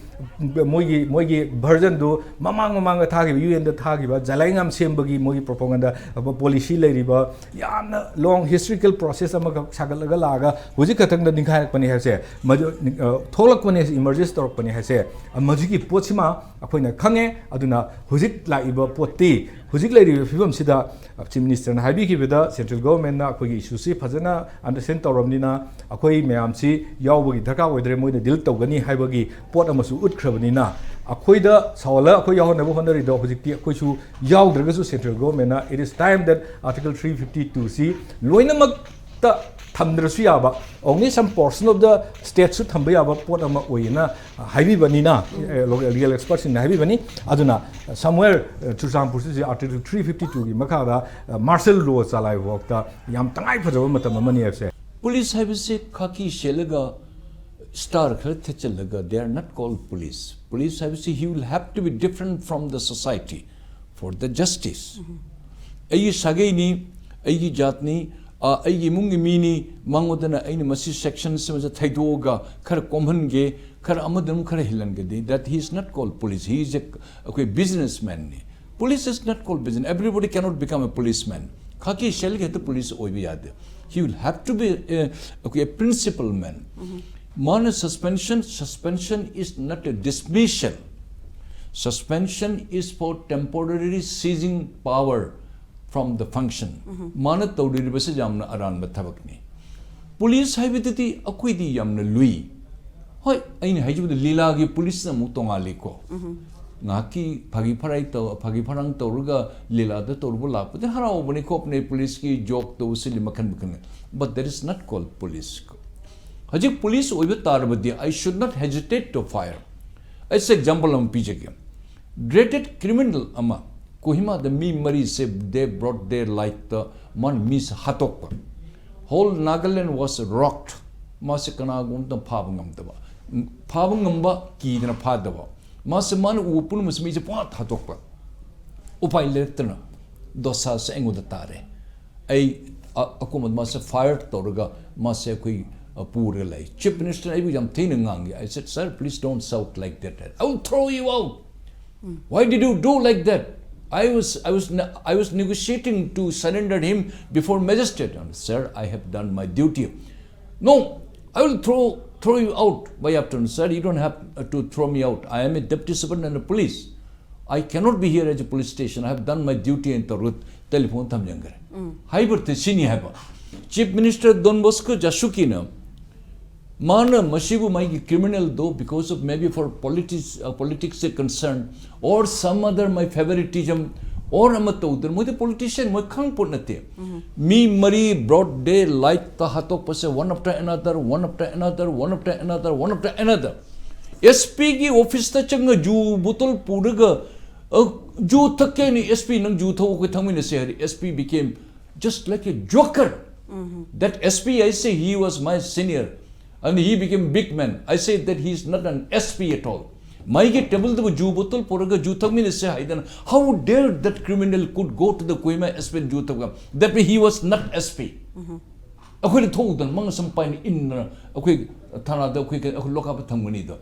ꯃꯣꯏꯒꯤ, ꯃꯣꯏꯒꯤ ꯚꯔꯖꯟꯗꯨ ꯃꯃꯥꯡ ꯃꯃꯥꯡꯗ ꯊꯥꯈꯤꯕ, ꯌꯨ ꯑꯦꯟꯗ ꯊꯥꯈꯤꯕ ꯖꯂꯥꯏꯉꯥꯝ ꯁꯦꯝꯕꯒꯤ ꯃꯣꯏꯒꯤ ꯄ꯭ꯔꯣꯄꯥꯒꯟꯗꯥ ꯄꯣꯂꯤꯁꯤ ꯂꯩꯔꯤꯕ, ꯌꯥꯝꯅ ꯂꯣꯡ ꯍꯤꯁꯇ꯭ꯔꯤꯀꯦꯜ ꯄ꯭ꯔꯣꯁꯦꯁ ꯑꯃꯈꯛ ꯁꯥꯒꯠꯂꯒ ꯂꯥꯛꯑꯒ ꯍꯧꯖꯤꯛ ꯈꯛꯇꯪꯗ ꯅꯤꯡꯈꯥꯏꯔꯛꯄꯅꯤ ꯍꯥꯏꯕꯁꯦ, ꯃꯗꯨ, ꯑ, ꯊꯣꯛꯂꯛꯄꯅꯦ, ꯏꯃꯔꯖꯦꯁ ꯇꯧꯔꯛꯄꯅꯦ ꯍꯥꯏꯁꯦ, ꯑ, ꯃꯁꯤꯒꯤ ꯄꯣꯠꯁꯤꯃ ꯑꯩꯈꯣꯏꯅ ꯈꯪꯉꯦ꯫ ꯑꯗꯨꯅ ꯍꯧꯖꯤꯛ ꯂꯥꯛꯏꯕ ꯄꯣꯠꯇꯤ, ꯍꯧꯖꯤꯛ ꯂꯩꯔꯤꯕ ꯐꯤꯕꯝꯁꯤꯗ ꯆꯤꯐ ꯃꯤꯅꯤꯁꯇꯔꯅ ꯍꯥꯏꯕꯤꯈꯤꯕꯗ ꯁꯦꯟꯇ꯭ꯔꯦꯜ ꯒꯣꯚꯔꯟꯃꯦꯟꯠꯅ ꯑꯩꯈꯣꯏꯒꯤ ꯏꯁꯨꯁꯤ ꯐꯖꯅ ꯑꯟꯗꯔꯁ꯭ꯇꯦꯟ ꯇꯧꯔꯕꯅꯤꯅ ꯑꯩꯈꯣꯏ ꯃꯌꯥꯝꯁꯤ ꯌꯥꯎꯕꯒꯤ ꯗꯔꯀꯥꯔ ꯑꯣꯏꯗ꯭ꯔꯦ, ꯃꯣꯏꯅ ꯗꯤꯜ ꯇꯧꯒꯅꯤ ꯍꯥꯏꯕꯒꯤ ꯄꯣꯠ ꯑꯃꯁꯨ ꯎꯠꯈ꯭ꯔꯕꯅꯤꯅ, ꯑꯩꯈꯣꯏꯗ ꯁꯧꯍꯜꯂ ꯑꯩꯈꯣꯏ ꯌꯥꯎꯍꯟꯅꯕ ꯍꯣꯠꯅꯔꯤꯗꯣ ꯍꯧꯖꯤꯛꯇꯤ ꯑꯩꯈꯣꯏꯁꯨ ꯌꯥꯎꯗ꯭ꯔꯒꯁꯨ central government ꯅ it is time that Article three fifty two C ꯂꯣꯏꯅꯃꯛꯇ ꯊꯝꯗ꯭ꯔꯁꯨ ꯌꯥꯕ, only some portion of the state ꯁꯨ ꯊꯝꯕ ꯌꯥꯕ ꯄꯣꯠ ꯑꯃ ꯑꯣꯏꯌꯦꯅ ꯍꯥꯏꯕꯤꯕꯅꯤꯅ, legal expert ꯁꯤꯡꯅ ꯍꯥꯏꯕꯤꯕꯅꯤ꯫ ꯑꯗꯨꯅ somewhere ꯆꯨꯔꯆꯥꯟꯄꯨꯔꯁꯤꯁꯨ Article three fifty two ꯒꯤ ꯃꯈꯥꯗ martial law ꯆꯂꯥꯏꯕ ꯐꯥꯎꯗ ꯌꯥꯝ ꯇꯉꯥꯏ ꯐꯗꯕ ꯃꯇꯝ ꯑꯃꯅꯤ ꯍꯥꯏꯕꯁꯦ꯫ ꯄꯨꯂꯤꯁ ꯍꯥꯏꯕꯁꯤ ꯈꯥꯀꯤ ꯁꯦꯠꯂꯒ star ꯈꯔ ꯊꯦꯠꯆꯜꯂꯒ they are not called police. Police ꯍꯥꯏꯕꯁꯤ he will have to be different from the society for the justice. ꯑꯩꯒꯤ ꯁꯥꯒꯩꯅꯤ, ꯑꯩꯒꯤ ꯖꯥꯠꯅꯤ, ꯑ, ꯑꯩꯒꯤ ꯏꯃꯨꯡꯒꯤ ꯃꯤꯅꯤ, ꯃꯉꯣꯟꯗꯅ ꯑꯩꯅ ꯃꯁꯤ section ꯁꯤꯃꯁꯦ ꯊꯩꯗꯣꯛꯑꯒ ꯈꯔ ꯀꯣꯝꯍꯟꯒꯦ, ꯈꯔ ꯑꯃꯗꯅ ꯈꯔ ꯍꯤꯜꯍꯟꯒꯗꯤ, that he is not called police, he is a, ꯑꯩꯈꯣꯏ businessman ꯅꯤ꯫ Police is not called business. Everybody cannot become a policeman. ꯈꯥꯀꯤ ꯁꯦꯠꯂꯒ ꯍꯦꯛꯇ ꯄꯨꯂꯤꯁ ꯑꯣꯏꯕ ꯌꯥꯗꯦ꯫ He will have to be a, a principal man. ꯃꯥꯅ suspension, suspension is not a dismissal. Suspension is for temporary seizing power from the function. ꯃꯥꯅ ꯇꯧꯔꯤꯕꯁꯤ ꯌꯥꯝꯅ ꯑꯔꯥꯟꯕ ꯊꯕꯛꯅꯤ꯫ Police ꯍꯥꯏꯕꯗꯨꯗꯤ ꯑꯩꯈꯣꯏꯗꯤ ꯌꯥꯝꯅ ꯂꯨꯏ꯫ ꯍꯣꯏ, ꯑꯩꯅ ꯍꯥꯏꯖꯕꯗ ꯂꯤꯂꯥꯒꯤ ꯄꯨꯂꯤꯁꯅ ꯑꯃꯨꯛ ꯇꯣꯉꯥꯜꯂꯤꯀꯣ꯫ ꯉꯥꯏꯍꯥꯛꯀꯤ ꯐꯥꯒꯤ ꯐꯔꯥꯏ ꯇꯧ-, ꯐꯥꯒꯤ ꯐꯔꯥꯡ ꯇꯧꯔꯒ ꯂꯤꯂꯥꯗ ꯇꯧꯔꯨꯕ ꯂꯥꯛꯄꯗꯤ ꯍꯔꯥꯎꯕꯅꯤ ꯈꯣꯠꯄꯅꯤ, ꯄꯨꯂꯤꯁꯀꯤ joke ꯇꯧꯕꯁꯤꯗꯤ ꯃꯈꯜ ꯃꯈꯜꯅꯤ꯫ But that is not called police. ꯍꯧꯖꯤꯛ ꯄꯨꯂꯤꯁ ꯑꯣꯏꯕ ꯇꯥꯔꯕꯗꯤ I should not hesitate to fire. ꯑꯩꯁꯦ example ꯑꯃ ꯄꯤꯖꯒꯦ꯫ Dreaded criminal ꯑꯃ, ꯀꯣꯍꯤꯃꯥꯗ ꯃꯤ ꯃꯔꯤꯁꯦ they broad daylight ꯇ ꯃꯥꯅ ꯃꯤꯁꯦ ꯍꯥꯠꯇꯣꯛꯄ꯫ Whole Nagaland was rocked. ꯃꯥꯁꯦ ꯀꯅꯥꯒꯨꯝꯕ ꯑꯃꯇ ꯐꯥꯕ ꯉꯝꯗꯕ, ꯐꯥꯕ ꯉꯝꯕ ꯀꯤꯗꯅ ꯐꯥꯗꯕ꯫ ꯃꯥꯁꯦ ꯃꯥꯅ ꯎꯕ ꯄꯨꯝꯅꯃꯛꯁꯦ ꯃꯤꯁꯦ ꯄꯨꯡꯍꯥꯠ ꯍꯥꯠꯇꯣꯛꯄ꯫ ꯎꯄꯥꯏ ꯂꯩꯔꯛꯇꯅ ꯗꯣꯁꯥꯁꯦ ꯑꯩꯉꯣꯟꯗ ꯇꯥꯔꯦ꯫ ꯑꯩ ꯑ-, ꯑꯀꯣꯝꯕꯗ ꯃꯥꯁꯦ fire ꯇꯧꯔꯒ ꯃꯥꯁꯦ ꯑꯩꯈꯣꯏ, ꯑ, ꯄꯨꯔꯒ ꯂꯩ꯫ Chief Minister ꯑꯩꯕꯨ ꯌꯥꯝ ꯊꯤꯅ ꯉꯥꯡꯉꯤ꯫ I said, "Sir, please don't shout like that. I will throw you out. Why did you do like that? I was, I was, ne-, I was negotiating to surrender him before magistrate." And, "Sir, I have done my duty." "No, I will throw, throw you out by afternoon." "Sir, you don't have, uh, to throw me out. I am a deputy superintendent of police. I cannot be here at the police station. I have done my duty." ꯅ ꯇꯧꯔꯒ telephone ꯊꯝꯖꯤꯟꯈ꯭ꯔꯦ꯫ ꯍꯥꯏꯕꯗꯤ ꯁꯤꯅꯤ ꯍꯥꯏꯕ꯫ Chief Minister Don Bosco Jasuki ꯅ ꯃꯥꯅ ꯃꯁꯤꯕꯨ ꯃꯥꯒꯤ criminal ꯗꯣ because of maybe for politics, uh, politics concern or some other my favoritism or ꯑꯃ ꯇꯧꯗꯅ, ꯃꯣꯏꯗꯤ politician, ꯃꯣꯏ ꯈꯪ ꯄꯣꯠ ꯅꯠꯇꯦ꯫ ꯃꯤ ꯃꯔꯤ broad daylight ꯇ ꯍꯥꯠꯇꯣꯛꯄꯁꯦ, one after another, one after another, one after another, one after another꯫ S P ꯒꯤ office ꯇ ꯆꯪꯉ ꯖꯨ bottle ꯄꯨꯔꯒ, ꯑ, "ꯖꯨ ꯊꯛꯀꯦ ꯍꯥꯏꯅꯤ, S P, ꯅꯪ ꯖꯨ ꯊꯛꯑꯣ, ꯑꯩꯈꯣꯏ ꯊꯛꯃꯤꯟꯅꯁꯦ" ꯍꯥꯏꯔꯤ꯫ S P became just like a joker꯫ That S P, I say, he was my senior, and he became big man. I say that he is not an S P at all. ꯃꯥꯒꯤ table ꯗꯕꯨ zoo bottle ꯄꯨꯔꯒ zoo ꯊꯛꯃꯤꯟꯅꯁꯦ ꯍꯥꯏꯗꯅ, how dare that criminal could go to the Kohima S P and zoo ꯊꯛꯄ? That way he was not S P꯫ ꯑꯩꯈꯣꯏꯅ ꯊꯣꯛꯎꯗꯅ ꯃꯉ ꯁꯝ ꯄꯥꯏꯅ ꯏꯟꯅ ꯑꯩꯈꯣꯏ ꯊꯥꯅꯥꯗ ꯑꯩꯈꯣꯏ, ꯑꯩꯈꯣꯏ lockup ꯊꯝꯒꯅꯤꯗꯣ꯫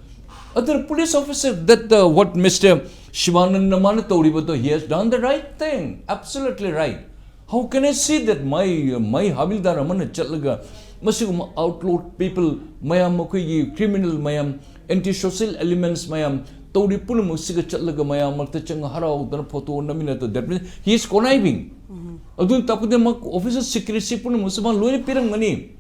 ꯑꯗꯨꯅ police officer that, uh, what Mister Sivananda ꯃꯥꯅ ꯇꯧꯔꯤꯕꯗꯣ, he has done the right thing, absolutely right꯫ How can I see that my, my ꯍꯥꯕꯤꯜꯗꯥꯔ ꯑꯃꯅ ꯆꯠꯂꯒ ꯃꯁꯤꯒꯨꯝꯕ outlawed people ꯃꯌꯥꯝ, ꯃꯈꯣꯏꯒꯤ criminal ꯃꯌꯥꯝ, anti social elements ꯃꯌꯥꯝ ꯇꯧꯔꯤ ꯄꯨꯝꯅꯃꯛꯁꯤꯒ ꯆꯠꯂꯒ ꯃꯌꯥꯝ ꯃꯔꯛꯇ ꯆꯪꯉ ꯍꯔꯥꯎꯗꯅ photo ꯅꯝꯃꯤꯟꯅꯗ, that means he is conniving꯫ ꯑꯗꯨꯅ ꯇꯥꯛꯄꯗꯤ ꯃꯥ officer secrecy ꯄꯨꯝꯅꯃꯛꯁꯦ ꯃꯥ ꯂꯣꯏꯅ ꯄꯤꯔꯝꯒꯅꯤ꯫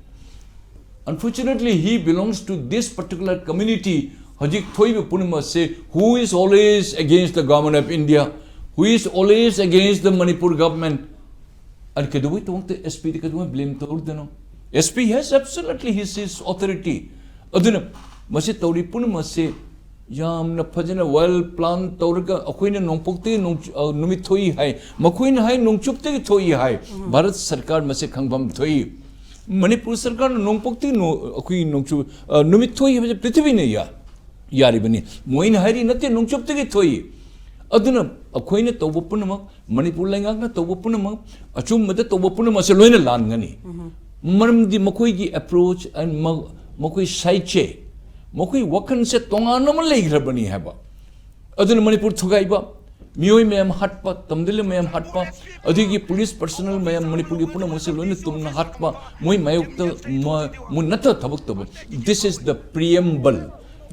Unfortunately, he belongs to this particular community꯫ ꯍꯧꯖꯤꯛ ꯊꯣꯛꯏꯕ ꯄꯨꯝꯅꯃꯛꯁꯦ, who is always against the government of India, who is always against the Manipur government꯫ ꯑꯗꯨ ꯀꯩꯗꯧꯕꯩ ꯇꯧꯗꯦ? S P ꯗꯤ ꯀꯩꯗꯧꯕꯩ blame ꯇꯧꯔꯨꯗꯣꯏꯅꯣ? S P has absolutely his, his authority꯫ ꯑꯗꯨꯅ ꯃꯁꯤ ꯇꯧꯔꯤ ꯄꯨꯝꯅꯃꯛꯁꯦ ꯌꯥꯝꯅ ꯐꯖꯅ well plan ꯇꯧꯔꯒ, ꯑꯩꯈꯣꯏꯅ ꯅꯣꯡꯄꯣꯛꯇꯒꯤ ꯅꯣꯡ-, ꯑ, ꯅꯨꯃꯤꯠ ꯊꯣꯛꯏ ꯍꯥꯏ, ꯃꯈꯣꯏꯅ ꯍꯥꯏ ꯅꯣꯡꯆꯨꯞꯇꯒꯤ ꯊꯣꯛꯏ ꯍꯥꯏ꯫ ꯚꯥꯔꯠ ꯁꯔꯀꯥꯔ ꯃꯁꯤ ꯈꯪꯐꯝ ꯊꯣꯛꯏ꯫ ꯃꯅꯤꯄꯨꯔ ꯁꯔꯀꯥꯔꯅ ꯅꯣꯡꯄꯣꯛꯇꯒꯤ ꯅꯣ-, ꯑꯩꯈꯣꯏꯒꯤ ꯅꯣꯡꯆꯨꯞ, ꯑ, ꯅꯨꯃꯤꯠ ꯊꯣꯛꯏ ꯍꯥꯏꯕꯁꯦ ꯄ꯭ꯔꯤꯊꯤꯕꯤꯅ ꯌꯥ-, ꯌꯥꯔꯤꯕꯅꯤ꯫ ꯃꯣꯏꯅ ꯍꯥꯏꯔꯤ ꯅꯠꯇꯦ, ꯅꯣꯡꯆꯨꯞꯇꯒꯤ ꯊꯣꯛꯏ꯫ ꯑꯗꯨꯅ ꯑꯩꯈꯣꯏꯅ ꯇꯧꯕ ꯄꯨꯝꯅꯃꯛ, ꯃꯅꯤꯄꯨꯔ ꯂꯩꯉꯥꯛꯅ ꯇꯧꯕ ꯄꯨꯝꯅꯃꯛ, ꯑꯆꯨꯝꯕꯗ ꯇꯧꯕ ꯄꯨꯝꯅꯃꯛꯁꯦ ꯂꯣꯏꯅ ꯂꯥꯟꯒꯅꯤ꯫ ꯃꯔꯝꯗꯤ ꯃꯈꯣꯏꯒꯤ approach and ꯃ-, ꯃꯈꯣꯏ ꯁꯥꯏꯠꯁꯦ, ꯃꯈꯣꯏ ꯋꯥꯈꯜꯁꯦ ꯇꯣꯉꯥꯟꯅ ꯑꯃ ꯂꯩꯈ꯭ꯔꯕꯅꯤ ꯍꯥꯏꯕ꯫ ꯑꯗꯨꯅ ꯃꯅꯤꯄꯨꯔ ꯊꯨꯒꯥꯏꯕ, ꯃꯤꯑꯣꯏ ꯃꯌꯥꯝ ꯍꯥꯠꯄ, ꯇꯝꯗ ꯂꯩꯕ ꯃꯌꯥꯝ ꯍꯥꯠꯄ, ꯑꯗꯨꯒꯤ police personnel ꯃꯌꯥꯝ ꯃꯅꯤꯄꯨꯔꯒꯤ ꯄꯨꯝꯅꯃꯛꯁꯦ ꯂꯣꯏꯅ ꯇꯨꯝꯅ ꯍꯥꯠꯄ, ꯃꯣꯏ ꯃꯥꯌꯣꯛꯇ ꯃ-, ꯃꯨꯟꯅꯠꯇ ꯊꯕꯛ ꯇꯧꯕ꯫ This is the preamble,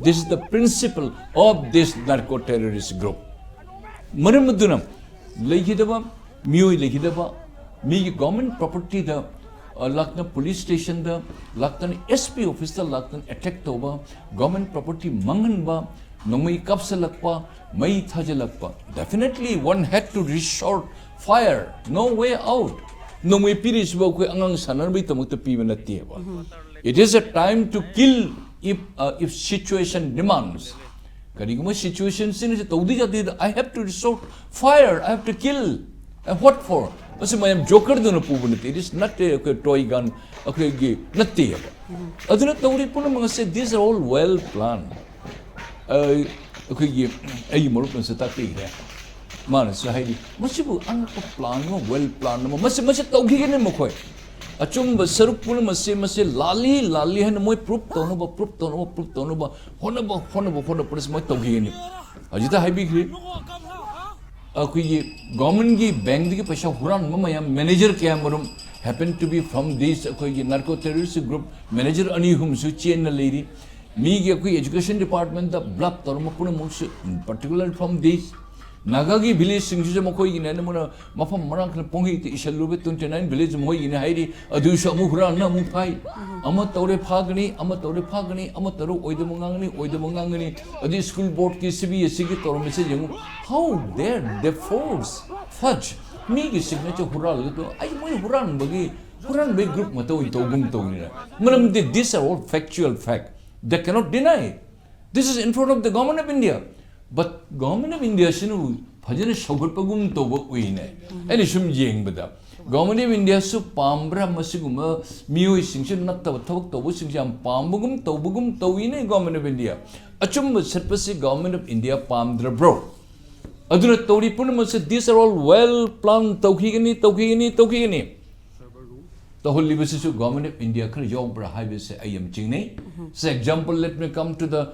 this is the principle of this narco terrorist group꯫ ꯃꯔꯝ ꯑꯗꯨꯅ ꯂꯩꯈꯤꯗꯕ ꯃꯤꯑꯣꯏ ꯂꯩꯈꯤꯗꯕ, ꯃꯤꯒꯤ government property ꯗ, ꯂꯥꯛꯇꯅ ꯄꯨꯂꯤꯁ ꯁ꯭ꯇꯦꯁꯟꯗ ꯂꯥꯛꯇꯅ, ꯑꯦꯁ ꯄꯤ ꯑꯣꯐꯤꯁꯇ ꯂꯥꯛꯇꯅ ꯑꯦꯇꯦꯛ ꯇꯧꯕ, ꯒꯚꯔꯟꯃꯦꯟꯠ ꯄ꯭ꯔꯣꯄꯔꯇꯤ ꯃꯥꯡꯍꯟꯕ, ꯅꯣꯡꯃꯩ ꯀꯥꯞꯁꯤꯜꯂꯛꯄ, ꯃꯩ ꯊꯥꯖꯤꯜꯂꯛꯄ, definitely one had to resort fire, no way out. ꯅꯣꯡꯃꯩ ꯄꯤꯔꯤꯁꯤꯕꯨ ꯑꯩꯈꯣꯏ ꯑꯉꯥꯡ ꯁꯥꯟꯅꯅꯕꯒꯤꯗꯃꯛꯇ ꯄꯤꯕ ꯅꯠꯇꯦꯕ. It is a time to kill if, uh, if situation demands. ꯀꯔꯤꯒꯨꯝꯕ ꯁꯤꯆꯨꯋꯦꯁꯟꯁꯤꯅ ꯁꯤ ꯇꯧꯗ ꯌꯥꯗꯦꯗ, I have to resort fire, I have to kill. And what for? ꯃꯁꯤ ꯃꯌꯥꯝ ꯖꯣꯀꯔꯗꯨꯅ ꯄꯨꯕ ꯅꯠꯇꯦ, it is not a ꯑꯩꯈꯣꯏ ꯇꯣꯏ ꯒꯟ, ꯑꯩꯈꯣꯏꯒꯤ ꯅꯠꯇꯦꯕ. ꯑꯗꯨꯅ ꯇꯧꯔꯤ ꯄꯨꯝꯅꯃꯛ ꯑꯁꯦ, these are all well planned. ꯑꯩꯈꯣꯏꯒꯤ, ꯑꯩꯒꯤ ꯃꯔꯨꯞꯅꯁꯨ ꯇꯥꯛꯄꯤꯈ꯭ꯔꯦ, ꯃꯥꯅꯁꯨ ꯍꯥꯏꯔꯤ, ꯃꯁꯤꯕꯨ ꯑꯉꯛꯄ ꯄ꯭ꯂꯥꯟ ꯑꯃ, ꯋꯦꯜ ꯄ꯭ꯂꯥꯟ ꯑꯃ, ꯃꯁꯤ, ꯃꯁꯤ ꯇꯧꯈꯤꯒꯅꯤ ꯃꯈꯣꯏ꯫ ꯑꯆꯨꯝꯕ ꯁꯔꯨꯛ ꯄꯨꯝꯅꯃꯛꯁꯦ ꯃꯁꯤ ꯂꯥꯜꯂꯤ, ꯂꯥꯜꯂꯤ ꯍꯥꯏꯅ ꯃꯣꯏ ꯄ꯭ꯔꯨꯞ ꯇꯧꯅꯕ, ꯄ꯭ꯔꯨꯞ ꯇꯧꯅꯕ, ꯄ꯭ꯔꯨꯞ ꯇꯧꯅꯕ ꯍꯣꯠꯅꯕ, ꯍꯣꯠꯅꯕ, ꯍꯣꯠꯅꯕꯗꯁꯨ ꯃꯣꯏ ꯇꯧꯈꯤꯒꯅꯤ꯫ ꯍꯧꯖꯤꯛꯇ ꯍꯥꯏꯕꯤꯈ꯭ꯔꯤ, ꯑꯩꯈꯣꯏꯒꯤ ꯒꯣꯔꯃꯦꯟꯒꯤ ꯕꯦꯡꯗꯒꯤ ꯄꯩꯁꯥ ꯍꯨꯔꯥꯟꯕ ꯃꯌꯥꯝ, ꯃꯦꯅꯦꯖꯔ ꯀꯌꯥ ꯃꯔꯨꯝ, happen to be from this ꯑꯩꯈꯣꯏꯒꯤ ꯅꯥꯔꯀꯣ ꯇꯦꯔꯣꯔꯤꯁ ꯒ꯭ꯔꯨꯞ ꯃꯦꯅꯦꯖꯔ ꯑꯅꯤ ꯑꯍꯨꯝꯁꯨ ꯆꯦꯟꯅ ꯂꯩꯔꯤ꯫ ꯃꯤꯒꯤ ꯑꯩꯈꯣꯏ ꯑꯦꯖꯨꯀꯦꯁꯟ ꯗꯤꯄꯥꯔꯠꯃꯦꯟꯇ ꯕ꯭ꯂꯞ ꯇꯧꯔꯝꯕ ꯄꯨꯝꯅꯃꯛꯁꯨ, particular from this ꯅꯥꯒꯥꯒꯤ ꯚꯤꯂꯦꯖꯁꯤꯡꯁꯤꯁꯨ ꯃꯈꯣꯏꯒꯤꯅꯦꯅ ꯃꯣꯏꯅ ꯃꯐꯝ ꯃꯔꯥꯡ ꯈꯪꯗꯅ ꯄꯣꯡꯍꯩꯇ ꯏꯁꯜꯂꯨꯕ, twenty nine ꯚꯤꯂꯦꯖ ꯃꯈꯣꯏꯒꯤꯅꯤ ꯍꯥꯏꯔꯤ, ꯑꯗꯨꯁꯨ ꯑꯃꯨꯛ ꯍꯨꯔꯥꯟꯅ ꯑꯃꯨꯛ ꯐꯥꯏ꯫ ꯑꯃ ꯇꯧꯔꯦ ꯐꯥꯒꯅꯤ, ꯑꯃ ꯇꯧꯔꯦ ꯐꯥꯒꯅꯤ, ꯑꯃ ꯇꯧꯔꯦ ꯑꯣꯏꯗꯕ ꯉꯥꯡꯒꯅꯤ, ꯑꯣꯏꯗꯕ ꯉꯥꯡꯒꯅꯤ꯫ ꯑꯗꯨ ꯁ꯭ꯀꯨꯜ ꯕꯣꯔꯗꯀꯤ ꯁꯤ ꯕꯤ ꯑꯦꯁ ꯁꯤꯒꯤ ꯇꯧꯔꯝꯃꯤꯁꯦ ꯌꯦꯡꯉꯨ, how dare they force such? ꯃꯤꯒꯤ ꯁꯤꯒꯅꯦꯆꯔ ꯍꯨꯔꯥꯜꯂꯒ ꯑꯗꯨ ꯑꯩ ꯃꯣꯏ ꯍꯨꯔꯥꯟꯕꯒꯤ, ꯍꯨꯔꯥꯟꯕꯒꯤ ꯒ꯭ꯔꯨꯞ ꯃꯇꯧ ꯑꯣꯏꯅ ꯇꯧꯒꯨꯝ ꯇꯧꯔꯤꯅ꯫ ꯃꯔꯝꯗꯤ these are all factual fact, they cannot deny. This is in front of the government of India. But government of India ꯁꯤꯅ ꯐꯖꯅ ꯁꯧꯒꯠꯄꯒꯨꯝ ꯇꯧꯕ ꯎꯏꯅꯦ꯫ ꯑꯩꯅ ꯁꯨꯝ ꯌꯦꯡꯕꯗ, government of India ꯁꯨ ꯄꯥꯝꯕ꯭ꯔꯥ ꯃꯁꯤꯒꯨꯝꯕ ꯃꯤꯑꯣꯏꯁꯤꯡꯁꯤ, ꯅꯠꯇꯕ ꯊꯕꯛ ꯇꯧꯕꯁꯤꯡꯁꯤ ꯌꯥꯝ ꯄꯥꯝꯕꯒꯨꯝ ꯇꯧꯕꯒꯨꯝ ꯇꯧꯏꯅꯦ government of India꯫ ꯑꯆꯨꯝꯕ ꯆꯠꯄꯁꯤ government of India ꯄꯥꯝꯗ꯭ꯔꯕ꯭ꯔꯣ? ꯑꯗꯨꯅ ꯇꯧꯔꯤ ꯄꯨꯝꯅꯃꯛꯁꯦ, these are all well plan, ꯇꯧꯈꯤꯒꯅꯤ, ꯇꯧꯈꯤꯒꯅꯤ, ꯇꯧꯈꯤꯒꯅꯤ꯫ ꯇꯧꯍꯜꯂꯤꯕꯁꯤꯁꯨ government of India ꯈꯔ ꯌꯥꯎꯕ꯭ꯔꯥ ꯍꯥꯏꯕꯁꯦ ꯑꯩ ꯌꯥꯝ ꯆꯤꯡꯅꯩ꯫ So example, let me come to the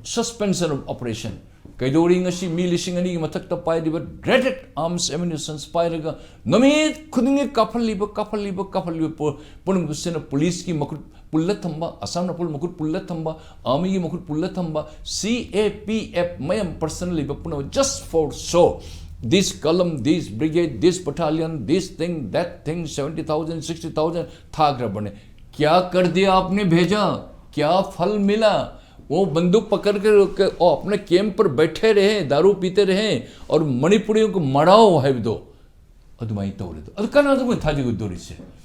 suspension of operation꯫ ꯀꯩꯗꯧꯔꯤ ꯉꯁꯤ ꯃꯤ ꯂꯤꯁꯤꯡ ꯑꯅꯤꯒꯤ ꯃꯊꯛꯇ ꯄꯥꯏꯔꯤꯕ dreaded arms ammunitions ꯄꯥꯏꯔꯒ ꯅꯨꯃꯤꯠ ꯈꯨꯗꯤꯡꯒꯤ ꯀꯥꯞꯍꯜꯂꯤꯕ, ꯀꯥꯞꯍꯜꯂꯤꯕ, ꯀꯥꯞꯍꯜꯂꯤꯕ ꯄꯣ-, ꯄꯨꯝꯅꯃꯛꯁꯤꯅ ꯄꯨꯂꯤꯁꯀꯤ ꯃꯈꯨꯠ ꯄꯨꯜꯂ ꯊꯝꯕ, ꯑꯁꯥꯝ ꯔꯥꯏꯐꯜ ꯃꯈꯨꯠ ꯄꯨꯜꯂ ꯊꯝꯕ, ꯑꯥꯔꯃꯤꯒꯤ ꯃꯈꯨꯠ ꯄꯨꯜꯂ ꯊꯝꯕ, ꯁꯤ ꯑꯦ ꯄꯤ ꯑꯦꯐ ꯃꯌꯥꯝ ꯄꯔꯁꯅꯦꯜ ꯂꯩꯕ ꯄꯨꯝꯅꯃꯛ just for show꯫ This column, this brigade, this battalion, this thing, that thing, seventy thousand, sixty thousand, था अगर बने। क्या कर दिया आपने भेजा? क्या फल मिला? वो बंदूक पकड़ के, के वो अपने कैंप पर बैठे रहे, दारू पीते रहे और मणिपुरियों को मराओ है दो। ꯑꯗꯨꯃꯥꯏꯅ ꯇꯧꯔꯦ ꯑꯗꯣ꯫ ꯑꯗꯨ ꯀꯅꯥꯗ ꯑꯩꯈꯣꯏ ꯊꯥꯖꯒꯗꯧꯔꯤꯁꯦ?